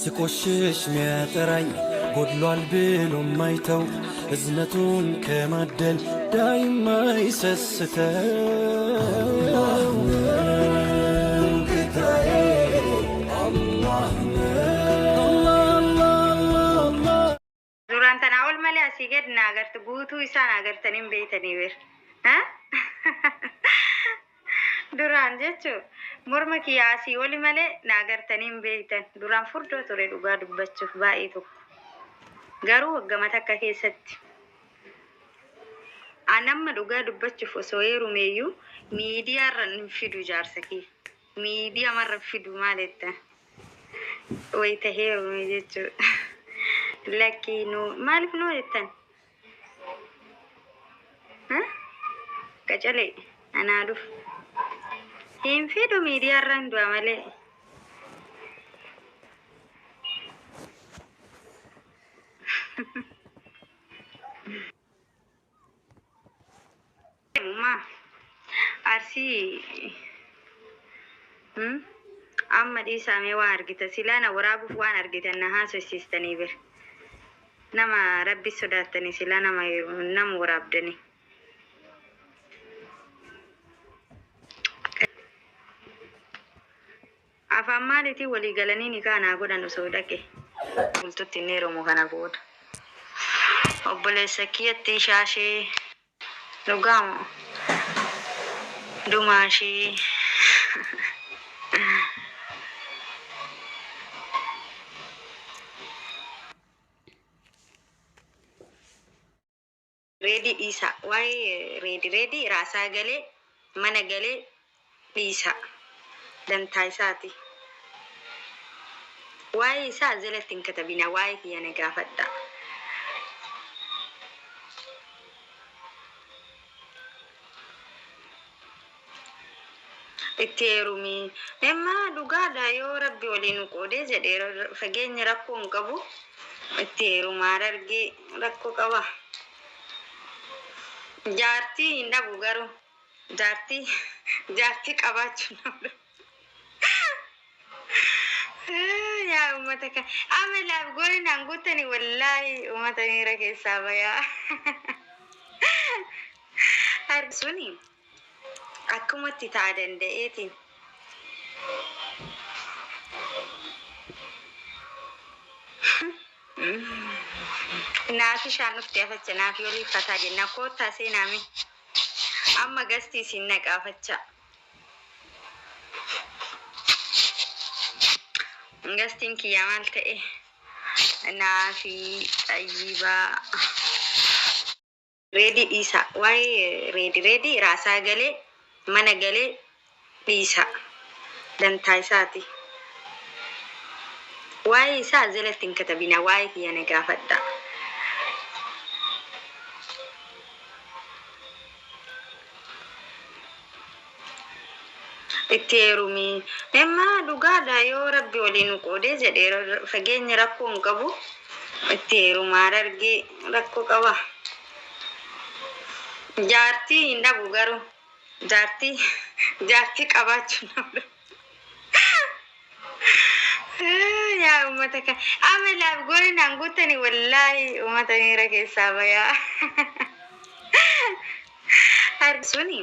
ስቆሽሽ ሚያጠራኝ ጎድሏል ብሎ ማይተው እዝነቱን ከማደል ዳይማ ይሰስተው ጌታዬ አላህ ነው። Duraan tanaa ol malee asii gad na agartu guutuu isaa na agartanii hin beeytanii bir. Duraan jechuun morma kiyya asii oli malee na agartanii hin beeytan. Duraan furdoo ture dhugaa dubbachuuf baay'ee tokko. Garuu waggama takka keessatti. An amma dhugaa dubbachuuf osoo heerumeeyyuu miidiyaarra hin fidu jaarsa kiyya. Miidiyamarra hin fidu maal jettan? Wayita heerume jechuudha. Lakkii nuu maaliif nuu jettan? Qacalee anaa dhufu. Hin fidu miidiyaarra hin du'a malee. Maa Arsii hmm? Amma dhiisaa mee waan argita silaa na waraabuuf waan argitan na haasofsiistanii bir nama rabbi sodaattanii silaa nama nama waraabdanii. Afaan maaliitiin walii galanii nikaa naa godhan osoo dhaqe. Bultutti hin heerumu kana booda. Obboleessa kiyyatti shaashee dhugaa moo dumaashii. Reedii dhiisaa waa'ee reedi reedi raasaa galee mana galee dhiisaa dantaa isaati. Waa'ee isaa jalatti hin katabina waa'ee kiyya na gaafadha. Itti heerumi. Emma dhugaadha yoo rabbi walii nu qoodee jedhe fageenyi rakkoo hin qabu. Itti heeruma harargee rakkoo qaba. Jaartii hin dhabu garuu jaartii jaartii qabaachuu nama. Yaa uummata kan amma laaf gooli naan guuttani wallaahi uummata miira keessaa bayaa. Suni akkumatti ta'a danda'eetiin. Naafi shaan dhufte afacha naafi olii fataa jenna koottaa seenaame amma gastii isin naqaafacha. Gastiin kiyyaa maal ta'e naafi xayyibaa. Reedii dhiisaa waa'ee reedi reedi raasaa galee mana galee dhiisaa dantaa isaati. Waa'ee isaa jalatti hin katabina waa'ee kiyya na gaafadha. Itti heerumi. Emma dhugaadha yoo rabbi walii nu qoodee jedhe fageenyi rakkoo hin qabu. Itti heeruma harargee rakkoo qaba. Jaartii hin dhabu garuu jaartii jaartii qabaachuu nama. Yaa uummata kan amma laaf gooli naan guuttani wallaahi uummata miira keessaa bayaa. Suni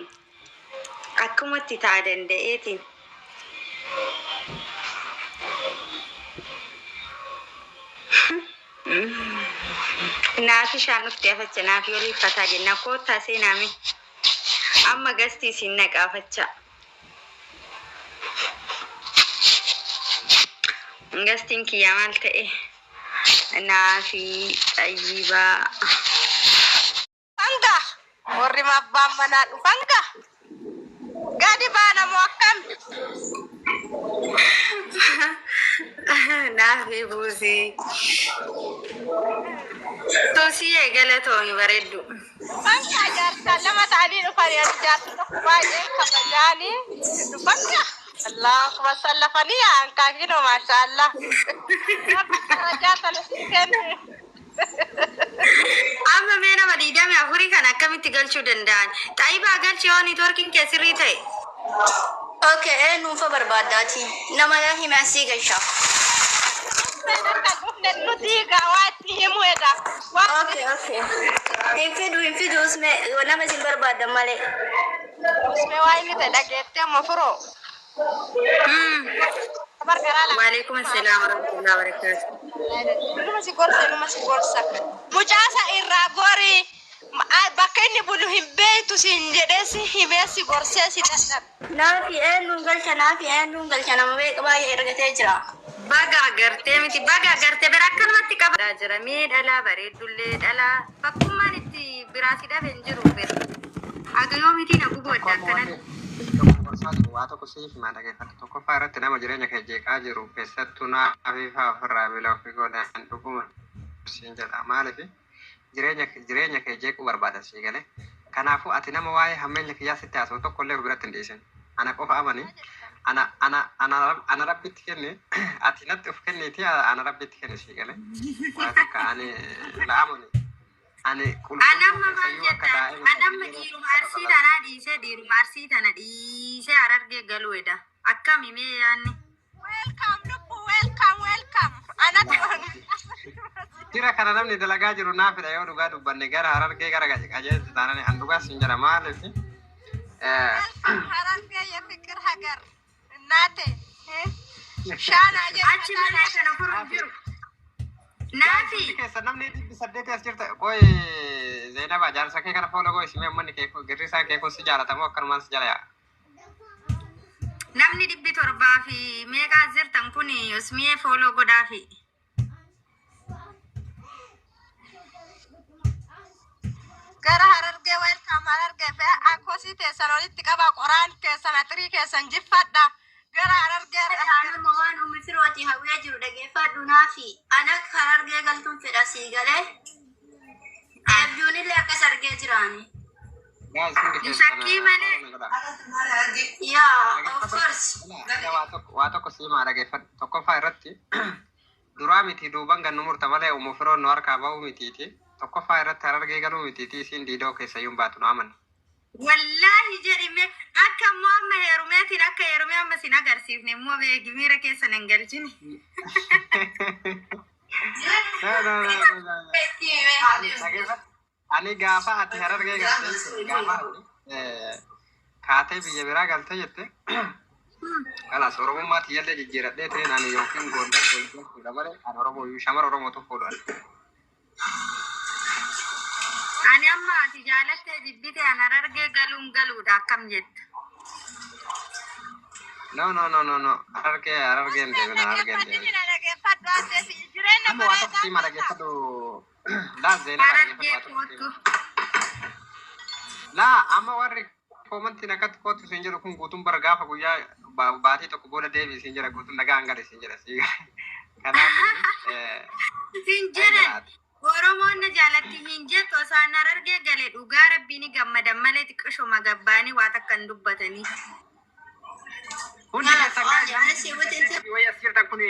akkumatti ta'a danda'eetiin. Naafi shaan dhufte afacha naafi olii fataa jenna koottaa seenaame amma gastii isin naqaafacha. Gastiin kiyyaa maal ta'e naafi xayyibaa. Dhufan gaa warri abbaan manaa dhufan gaa gadi baana moo akkam? Naafi buusii. Toosiyee galatoomi bareeddu. Dhufan gaa jaarsaan lama ta'anii dhufanii ani jaarsi tokko baay'een kabajaanii dhufan gaa. Allahu akbar sallafanii yaa'an kaa kinoo maashaallah. Rabbi darajaa tana sii kenne. Amma mee nama digdamii afurii kana akkamitti galchuu danda'an? Xaayibaa galchi yoo niitworkiin kee sirrii ta'e. Okay, eenyuunfa barbaaddaati? Nama yaa hime asii gasha. Dhufne nu diigaa waa itti himu edha. Waa Okay, okay. Hin fidu, hin fidu, usme nama isin barbaadan malee. Usme waa inni ta'e dhageettee amma firoo. Kabar garaa laa. Waalaikum assalam warahmatullahi wabarakatuh. Inuma si gorsa, inuma si gorsa. Mucaasa irraa gori bakka inni bulu hin beektu siin jedhee si himee si gorsee si dadhabe. Naafi eenyuun galcha, naafi eenyuun galcha, nama beeka baay'ee ergatee jira. Baga agartee miti, baga agartee bira akkanumatti qaba. Jira mee dhalaa bareeddullee dhalaa bakkummaan itti biraa si dhabe hin jiru bira. Aga yoomitiin na Tokko gubadda ammoo akkanatti. wanni tokko gorsaa jiru waa tokko siif himaa dhageeffadhu. Tokkoffaa irratti nama jireenya kee jeeqaa jiru keessattuu naafii fa'aa ofirraa bila ofii godhan dhuguma siin jedha. Maaliif jireenya kee jeequu barbaada sii galee. Kanaafuu ati nama waa'ee hammeenya kiyyaa sitti haasa'u tokko illee of biratti hin dhiisin. Ana qofa amani. Ana rabbitti kenni, ati natti of kenniiti, ana rabbitti kenni sii galee. Waa takka ani la amani. Ani qulqulluu Anamma maal keessayyuu akka jettaan? daa'ima Anamma sadii yeroo dhiiruma Arsii tanaa dhiisee, dhiiruma Arsii tana dhiisee Harargee galuu eda. Akkami mee yaanni? Welcome lubbu, welcome, welcome. Anatu Jira kana namni dalagaa jiru naafidha yoo dhugaa dubbanne gara Harargee gara qajeelcha taanani an dhugaa sin jedha maaliif Welcome Harargee የፍቅር ሀገር እናቴ ሻና Achi malee kana furu hin jiru. Naafi. Jaarsi keessa namni 800 as jirta qoy Zeenaba jaarsa kee kana follow goy simee ummanni kee girrisaa kee kun si jaalatamoo akkanumaan si jala yaa. Namni 700 fi meeqaa as jirtan kun Usmiyee follow godhaafi. Gara Harargee welcome Harargee fe akkosii teessan walitti qaba qoraan keessan atirii keessan jiffadha gara Harargee. Anuma waan ummi firooti hawwee jiru dhageeffadhu naafi. Ana Harargee galtuun fedha sii galee. Eebjuunillee akkas argee jiraani. Guys, hundi keessan Shakkii malee. follow godhaa. Yeah, of course. Waa tokko siimaa dhageeffadhu. Tokkoffaa irratti duraa miti duuban gannu murta malee umu firoon nu harkaa ba'uu mitiiti. Tokkoffaa irratti Harargee galuu mitiiti isiin diidoo keessa iyyuu hin baatu nu amani. Wallaahi jedhime akka immoo amma heerumeetiin akka heerumee amma sin agarsiifne immoo beeki miira keessa nan galchini. No, no, no, no, no. Dhageeffadhu. Ani gaafa ati Harargee galtee gaafa ati kaatee biyya biraa galtee jette kalaas Oromummaa tiyyallee jijjiiradhee ta'een ani yookiin Gondar Goojjam fuudha malee ani Oromoo iyyuu shamara Oromootu fuudhu ani. Ani amma ati jaalattee jibbite an Harargee galuun galuudha akkam jetta? No, no, no, no, no. Harargee hin deemina, Harargee hin deemina. Dhageeffadhu addeesi jireenya Amma waa tokko bareedaa siima dhageeffadhu. Laa Zeenaa Harargee dhageeffadhu waa tokko kootu. siima. Laa amma warri koomantiin akkatti kootu siin jedhu kun guutuun bara gaafa guyyaa baatii tokko booda deebii siin jedha guutuun nagaa hangale siin jedha sii. Kanaaf Hin jedhan. Oromoon na jaalatti hin jettu osoo Harargee galee dhugaa rabbii ni gammadan malee xiqqishuma gabbaanii waa takka hin dubbatanii. Hundi keessan Ani si wutin wayii as jirtan kun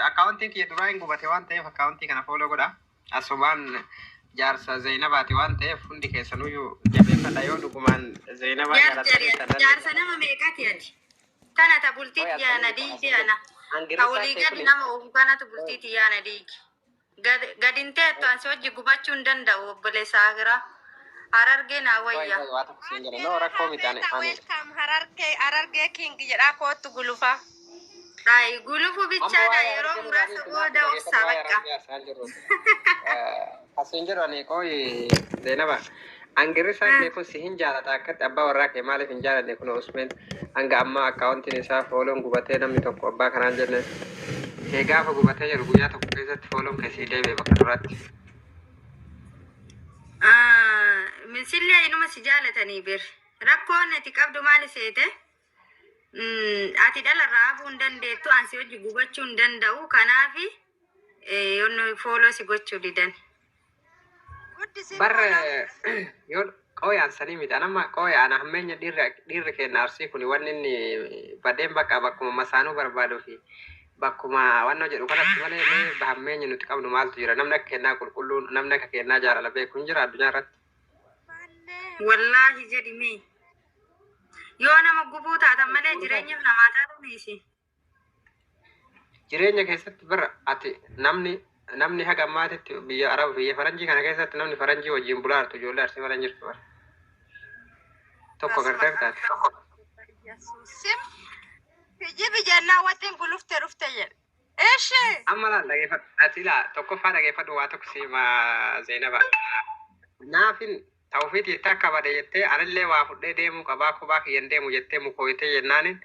akkaawuntiin kiyya duraa hin gubate waan ta'eef akkaawuntii kana follow godha. Asumaan jaarsa Zeynabaati waan ta'eef hundi keessanuyyuu jabeeffadha yoo dhugumaan Zeynabaa jaalatanii. Jaarsa nama meeqati ati? Tana ta bultii tiyyaana diigi ana. Ta walii gadi nama oofu kanatu bultii tiyyaana diigi. Gadin teettu ansi hojii gubachuu hin danda'u obboleessa Agiraa. Harargee naa wayya. Waa tokko siin jedha. No, rakkoo miti ani. Welcome Harargee, Harargee king jedhaa kootu gulufa. Ay, gulufu bichaadha yeroo muraasa booda obsaa bakka. Asiin jedhu ani qoyi Zeenaba. Angirrisaan kee kun si hin jaalata akkatti abbaa warraa kee maaliif hin jaalanne kun Usmeen hanga ammaa akkaawuntiin isaa fooloon gubatee namni tokko abbaa kanaan jenne kee gaafa gubatee jiru guyyaa tokko keessatti fooloon kee sii deebi'e bakka duraatti. Misillee inuma si jaalatanii bir. Rakkoon ati qabdu maali seete? Ati dhalarraa hafuu hin dandeettu, ansi hojii gubachuu hin danda'u. Kanaafi yoon follow si gochuu didan. Guddisi. Barra yoo qooyaan sanii miti anamma qooya ana hammeenya dhiirri keenya Arsii kun wanni inni badeen bakka bakkuma masaanuu barbaaduu fi bakkuma wannoo jedhu kanatti malee mee hammeenya nuti qabnu maaltu jira? Namni akka kennaa qulqulluun, namni akka kennaa jaalala beeku hin jira addunyaa irratti. Wallaahi jedhi mee. Yoo nama gubuu taatan malee jireenyaaf namaa taatu miisi. Jireenya keessatti bara ati namni Namni haga ammaatitti biyya Araba biyya Faranjii kana keessatti namni Faranjii wajjin bulaartu ijoollee Arsii malee hin jirtu bara. Tokko gargar taate. Yesuusim. Kijibi jennaan waxin guluftee dhufte jedhe. Ishi. Amma laal dhageeffadhu. Ati laa tokkoffaa dhageeffadhu waa tokko siima Zeenaba. Naafin tawfiitii takka bade jettee anillee waa fudhee deemuu qabaa kophaa kiyyan deemu jettee mukooyitee jennaanin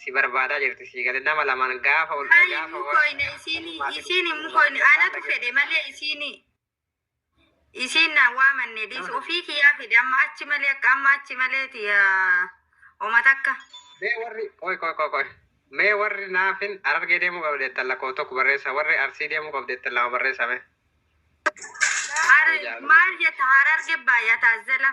si barbaadaa jirti sii gale nama lamaan gaafa ol Maali gaafa mukoyne isiin hin mukoyne anatu fedhe malee isiin na waamanne dhiis ofii kiyyaa fedhe amma achi malee akka amma achi maleeti oma takka. Mee warri qoy qoy qoy qoy. Mee warri naafin Harargee deemuu qabdeettan lakkoo tokko barreessa, warri Arsii deemuu qabdeettan lama barreessa mee. Maal jetta Hararge baay'ata zela.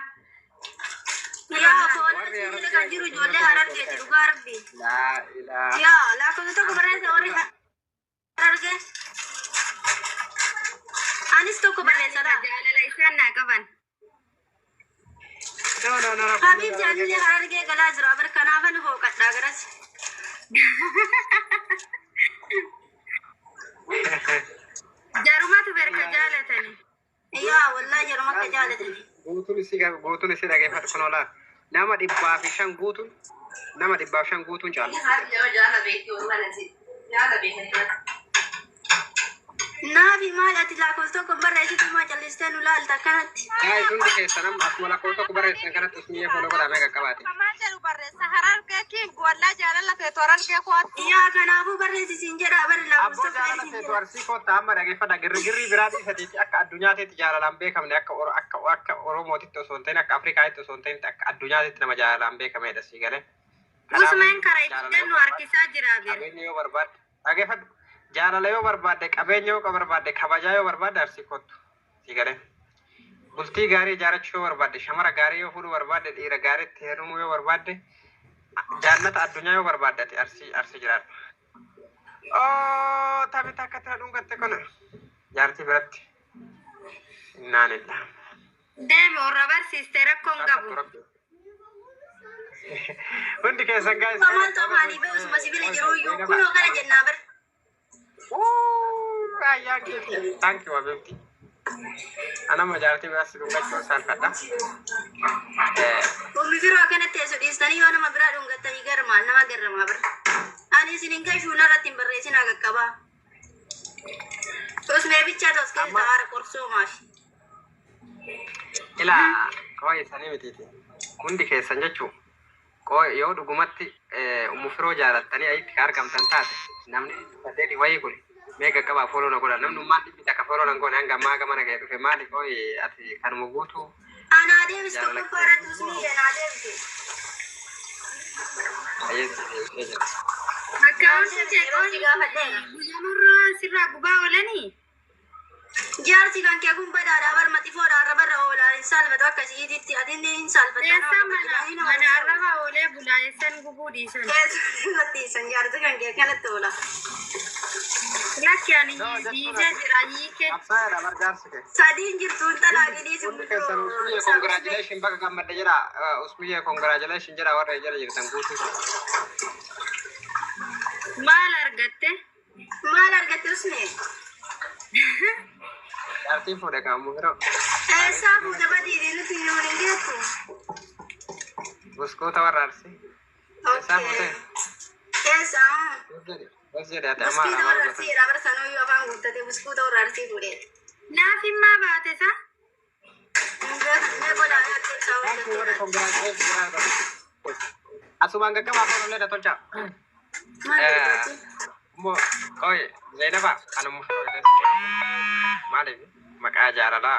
Yaa foolaa sibiila kan jiru ijoollee Harargeeti dhugaa rabbi. Laa ilaa. Yaa lakkoofsa tokko barreessa warri Harargee. Anis tokko barreessa laa. Jaalala isaan naa qaban. No, no, no, no. Habiibti anillee Harargee galaa jira bar kanaafan hooqadhaa garas. Jarumatu berka jaalatani. Yaa wallaahi jaruma akka jaalatani. Guutuun isii dhageeffadhu kun olaa. Nama 105 guutuun nama 105 guutuun caalu. Naafi maal ati lakkoofsa tokko barreessitu maa callistee nu laalta akkanatti. Guys, hundi keessan amma akkuma lakkoo tokko barreessan kanatti usmiyyee follow godhaa meeqa qabaate. Maal jedhu barreessa Harargee king wallaa jaalala feetu Harargee kuwaatti. Yaa kanaafuu barreessisiin jedha bari lakkoofsa Abboo tokko jaalala barreessisin feetu jedha. Arsii koottaa amma dhageeffadha. Girrigirrii biraa dhiisatiitti akka addunyaatiitti jaalalaan beekamne akka akka Oromootitti osoo hin ta'in akka Afrikaatti osoo hin ta'in akka addunyaatitti nama jaalalaan beekamedha sii galee. Usmaan karaa itti nu harkisaa jira bira. Qabeenya yoo barbaadde dhageeffadhu. Jaalala yoo barbaadde, qabeenya yoo barbaadde, kabajaa yoo barbaadde Arsii kottu sii galee. Bultii gaarii ijaarrachuu yoo barbaadde, shamara gaarii yoo fuudhuu barbaadde, dhiira gaariitti heerumuu yoo barbaadde, jaannata addunyaa yoo barbaadde ati Arsii jiraadhu. Oo, taphni takka tana dhungatte kana. Jaartii biratti. Innaanillah. Deemi warra barsiiste rakkoon qabu. Hundi keessan guys. Maal ta'u bee usuma sibiila jiru iyyuu kunoo kana jennaa bar. Ayyaan keeti. Thank you, Habibti. Anama jaartii biraas dhungachuu saalfadha. Ummi firoo akkanatti teessu dhiistanii yoo nama biraa dhungattanii garmaal nama garramaa bar. Ani isin hin gashuu narratti hin barreessinaa qaqqabaa. Usmee bichaa ta'us keessa taa'aara qorsoo maafi. Ilaa qoy sanii mitiiti. Hundi keessan jechuu qoy yoo dhugumatti ummu firoo jaalattanii ayitti ka argamtan taate namni saddeeti wayii kun mee qaqqabaa follow na godha. Namni ummaan dhibbi takka follow na goone hanga ammaa gama na ga'e dhufe maali qoy ati kanuma guutuu Anaa deebis tokkoffaa irratti usmii anaa deebise. ayyeessi deebisee jira. Akkaawwanti kee Yeroo si gaafadheera. guyyamarraa sirraa gubaa oolanii. Jaarsi kan kee kun badaadha bar maxifoodha arra barra oolaa hin saalfatu akka si'iititti ati inni hin saalfatta. Eessa mana arraba oolee bulaa eessan gubuu dhiisan. Keessa dhiisan jaarsi kan kee kanatti oola. Lakki ani dhiisee jira hiike. Qabsaa'eedha bar jaarsi kee. Sadiin jirtu hin talaaqii dhiisi. Hundi keessan usmiyyee congratulation baga gammadde jedha. Usmiyyee congratulation jedha warra jala jirtan guutuu. Maal argatte? Maal argatte usmee? Jaartiin fuudhe kan ummu firoo. Eessaa fuute badiidhi nuti nuun hin geettu. Buskuuta warra Arsii. Eessaa fuute? Eessa? Bas jedhe ati Buskuuta amaara warra amaara. Arsiidha bara sanuyyuu afaan guuttate buskuuta warra Arsii fuudheeti. Naaf himmaa baate sa? Hin beekan mee qodaa nyaatti isaa Thank you warra hojjettuudha. congratulation jedha. Asumaan qaqqabaa foolollee dha tolcha. Maal jedhatti? Ummo qoy Zainaba kan ummu firoo maaliif maqaa jaalalaa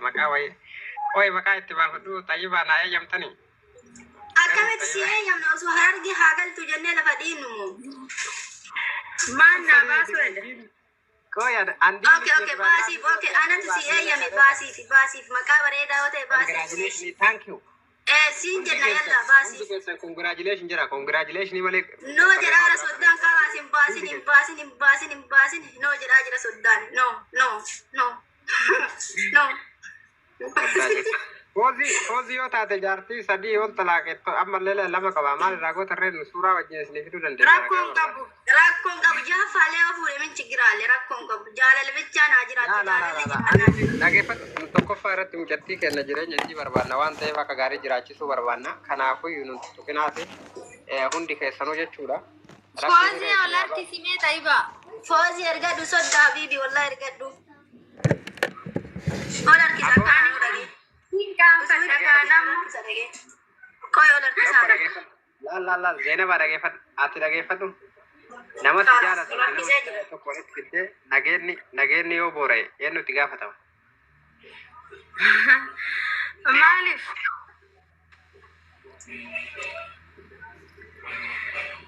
maqaa wayii qoy maqaa itti baafadhu xayyibaa naa eeyyamtanii. Akkamitti si eeyyamna osoo Harargee haa galtu jennee lafa dhiinnu moo? Maal naa baasu edha? Qoy andi Okay, baasiif, okay, anatu si eeyyame baasiif, baasiif maqaa bareedaa yoo ta'e baasiif. Congratulations, thank you. Eh, siin jenna yalla Hundi baasiif. keessan congratulations jedha. Congratulations malee. No jedhaa jira soddaan kabaas hin baasin hin baasin hin baasin hin baasin no jedhaa jira soddaan no no no no. Foozii foozii yoo taate jaartii sadii ol talaaqetto ammallee lama qaba. Maal irraa goota irreen suuraa wajjin isinii fiduu dandeenya. Rakkoon qabu. Rakkoon qabu jaaffaalee yoo fuudhe min chigiraalee rakkoon qabu jaalala bichaa naa jiraattu Laa laa laa jaalalli laa. jiraannaa. Ani dhageeffadhu, tokkoffaa irratti mucattii kenna jireenya isii barbaanna waan ta'eef akka gaarii jiraachisuu barbaanna. Kanaafuu nu tuqinaati hundi keessanuu jechuudha. Rabbiin Foozii irra ol isin haa baasu. harkisimee ta'iba. Foozii ergadhu soddaa habiibi wallahi ergadhu. Ol harkisa Aboo akka anuu dhagee. Hin qaanfadha kaa nama. Koy ol Tokko harkisaa. dhageeffadhu. Laal laal laal Zeenabaa dhageeffadhu. Ati dhageeffadhu. Nama si Kaas jaalatu ol fi nama harkisee si jira. jaalatu tokko walitti fiddee nageenni yoo boora'e eenyu itti gaafatama? Maaliif?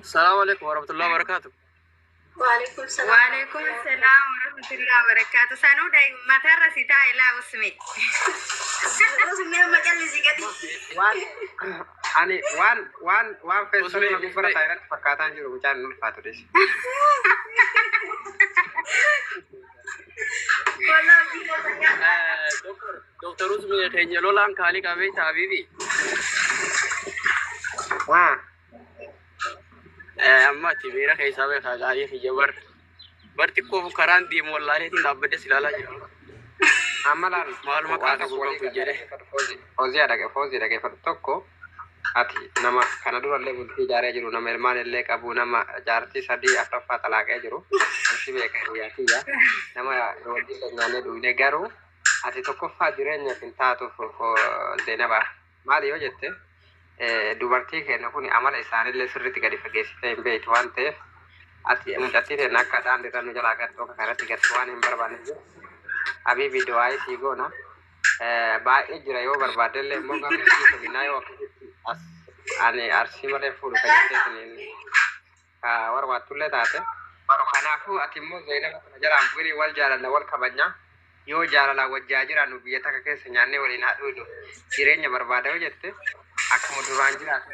Assalamu alaikum warahmatullahi wabarakatuh. Waalaikum salaam. Waalaikum salaam warahmatullahi wabarakatuh. Sanuu matarra si taa'e laa usme. Usmee amma callisii gadi. Waan ani waan waan waan Usme feessuun gubbara usme taa'e irratti fakkaataan jiru mucaan hin ulfaatu dhiisi. Wallahi hojii keessa nyaata. Doktor Doktor Usme keenya lolaan kaalii qabee taabiibi. Waa Amma ati miira keessaa beekaa gaarii kiyya bar. Bar xiqqoof karaan deemu wallaaleetiin dhaabbadde ilaalaa jira. Amma laal Maaluma waa qaata tokko gurbaan walii kun galla jedhe. dhageeffadhu foozii foozii dhage foozii dhageeffadhu tokko ati nama kana durallee bultii ijaaree jiru nama ilmaan illee qabu nama jaartii sadii afuraffaa xalaaqee jiru ansi beeka hiriyaa kiyya nama wajjin nyaannee dhugne garuu ati tokkoffaa jireenyaaf hin taatuuf Zeenabaa maali yoo jette dubartii keenya kun amala isaanillee sirriitti gadi fageessitee hin beektu waan ta'eef ati mucattii teenya akka daandiirra nu jalaa gattu akka kanatti gattu waan hin barbaanne jiru. Habibi du'aa isii goona. Baay'ee jira yoo barbaaddellee immoo garuu isii kenninaa yoo akkasitti as ani arsii malee fuudhu kan jettee siniin warwaattullee taate. Kanaafuu ati immoo Zeenaba kana jalaan bu'inii wal jaalanna wal kabajna. Yoo jaalalaa wajjaa jiraannu biyya takka keessa nyaannee waliin haa dhuynu jireenya barbaada yoo jette akkuma duraan jiraatu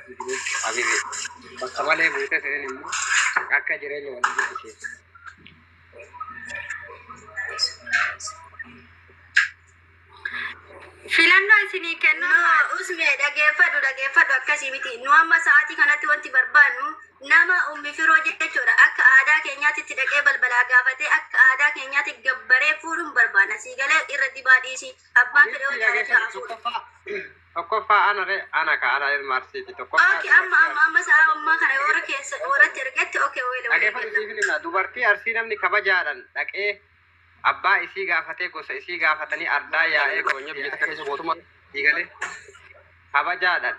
habibi. Bakka malee buutee siniin immoo akka jireenya walii jibbisiisa. Filannoo isinii kennuun No, maali? usme dhageeffadhu dhageeffadhu akkasii miti. Nu amma sa'aatii kanatti wanti barbaannu nama ummi firoo jechuudha. Akka aadaa keenyaatti itti dhaqee balbalaa gaafatee akka aadaa keenyaatti gabbaree fuudhuun barbaanna. Siigalee irra dibaa dhiisi. Abbaan fedhe Habiibti yoo jaalate dhageeffadhu haa fuudhu. tokkoffaa tokkoffaa ana re ana ka ana ilma arsiiti tokkoffaa Okay, amma dubartii amma amma sa'a ammaa kana warra keessa warratti ergatti okay weele walii dhageeffadhu galla. siif hima dubartii arsii namni kabajaadhaan dhaqee abbaa isii gaafatee gosa isii gaafatanii ardaa yaa'ee Kabajaa biyya takka keessa mootummaa. siigalee kabajaadhaan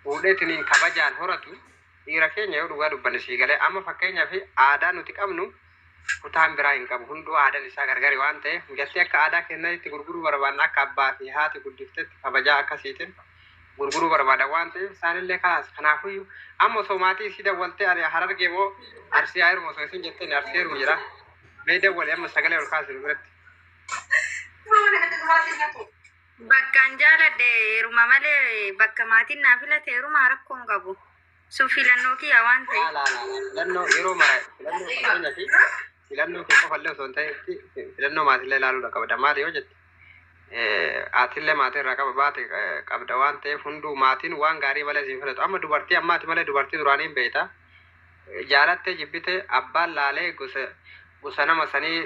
fuudheetiniin kabajaan horatu dhiira keenya yoo dhugaa dubbanne siigalee amma fakkeenyaaf aadaa nuti qabnu kutaan biraa hin qabu hunduu aadaan isaa gargari waan ta'eef mucattii akka aadaa kennanitti gurguruu barbaanna akka abbaa fi haati guddiftetti kabajaa akkasiitiin gurguruu barbaada waan ta'eef isaanillee kalaas kanaafuyyuu amma osoo maatii isii dawwaltee ani harargee moo arsii heerumu osoo isin jetteen arsii heerumu jedha mee dawwali amma sagalee ol kaasinu biratti. Bakkaan jaaladhe heeruma malee bakka maatiin naa filate heeruma rakkoo hin qabu. Sun filannoo kiyya waan Laa ta'eef. laa laa laa filannoo yeroo mara filannoo fakkeenyaa fi filannoo kee qofallee osoo hin ta'in filannoo maatiillee ilaaluudha qabda maali yoo jette Atillee maatii irraa qaba baate qabda waan ta'eef hunduu maatiin waan gaarii malee siin filatu. Amma dubartii ammaati malee dubartii duraanii hin beekta. Jaalattee jibbite abbaan laalee gosa gosa nama sanii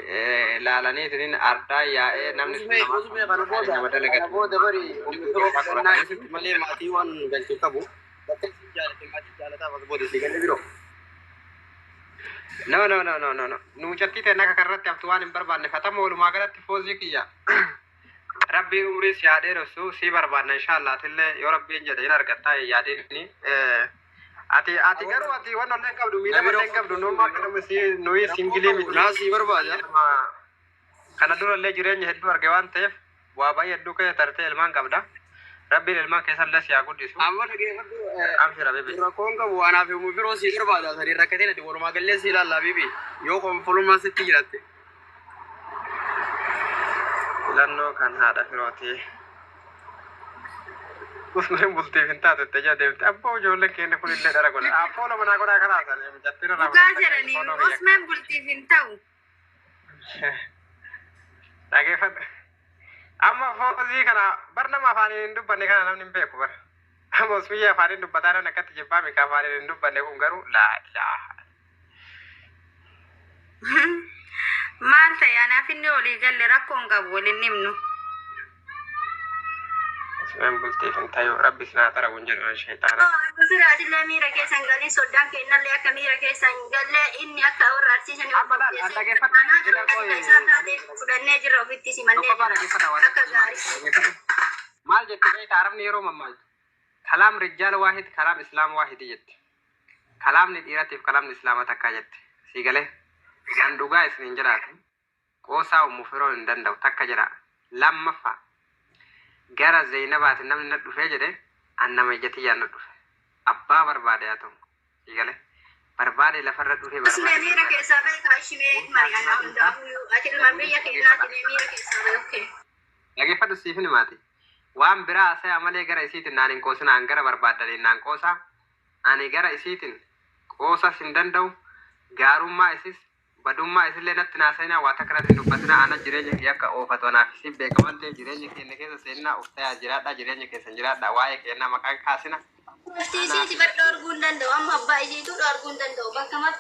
laalanii ardaa yaa'ee namni sun Usme nama usme kana gaarii booda nama kana dalagatu. booda bari Inni ummi firoo keessaa filannaa qoratanii isitti malee maatii waan galchuu qabu. Bakka isin jaalate maatii jaalataaf as booda si galee biroo. No, no, no, no, no, no. Nu mucattii ta'e akka karratti haftu waan hin barbaanne fatama walumaa galatti foozii kiyya. Rabbiin umrii si haa dheeressu si barbaanna inshallah atillee yoo rabbiin jedhe hin argattaa hin yaadini. Ati ati garuu ati waan ollee hin qabdu miidhama illee hin qabdu nu amma akka nama si nuyi Rakkoo singilii qabu miti. naa si barbaada. Kana durallee jireenya hedduu arge waan ta'eef waa baay'ee hedduu keessa tartee ilmaan qabda. Rabbiin ilmaan keessallee si haa guddisu. Amma dhageeffadhu Abshira bibi. rakkoon qabu anaaf ummi firoo si barbaada sanii rakkateen ati walumaa gallee si ilaalla bibi yoo konfolummaa sitti jiraatte. Filannoo kan haadha firooti. Usmeen bultiif hin taatu itti ija deemte. Abboo ijoolleen keenya kun illee dhara godha. Abboo lama naa godhaa karaa sana mijattiin irraa Dhugaa fudhattanii jedhanii foonoo biyya. Usmeen bultiif hin ta'u. Dhageeffadha. Amma foozii kana bar nama afaaniin hin dubbanne kana namni hin beeku bar. Amma usmiyya afaaniin dubbataa namni akkatti jibbaa mika afaaniin hin dubbanne kun garuu laa ilaaha. Maal ta'e anaaf inni olii galle rakkoo hin qabu waliin himnu. Ismaan bultiif hin tayu rabbi isin haa xaragu hin jedhu shayxaana. Firaatillee miira keessa hin galin soddaan kennallee akka miira keessa hin galle inni akka warra arsiisan Amma laal an dhageeffadhu jila akka isaa taatee fudhannee jirra ofitti simannee Tokkoffaa jirra dhageeffadha waan akka gaarii. Maal jette beekta arabni yeroo mammaaltu. Kalaam rijjaal waahid kalaam islaam waahidi jette. Kalaamni dhiiratiif kalaamni islaama takkaa jette. Sii galee. An dhugaa isiniin jedhaati. Qoosaa ummu firoo hin danda'u takka jedha. Lammaffaa gara Zeynabaati namni na dhufee jedhe an nama ija tiyyaan na dhufe. Abbaa barbaade haa ta'u. Sii galee. Barbaade lafarra dhufee Usmee barbaade. miira keessaa beekaa ishimee mari'annaa hundaafuu ati ilma biyya keenyaati miira keessaa beeku. Dhageeffadhu siif himaati. Waan biraa haasa'aa malee gara isiitiin naan hin qoosina an gara barbaaddaniin naan qoosaa. Ani gara isiitiin qoosas hin danda'u. Gaarummaa isis badummaa isillee natti naasa'inaa waa takka natti hin dubbatinaa ana jireenya kiyya akka oofatu anaaf isin beeka waan ta'eef jireenya keenya keessa seenaa of ta'aa jiraadhaa jireenya keessan jiraadhaa waa'ee keenyaa maqaan kaasina. Maftii isiiti bar dhoorguu hin danda'u amma abbaa isiitu dhoorguu hin danda'u bakka maftii.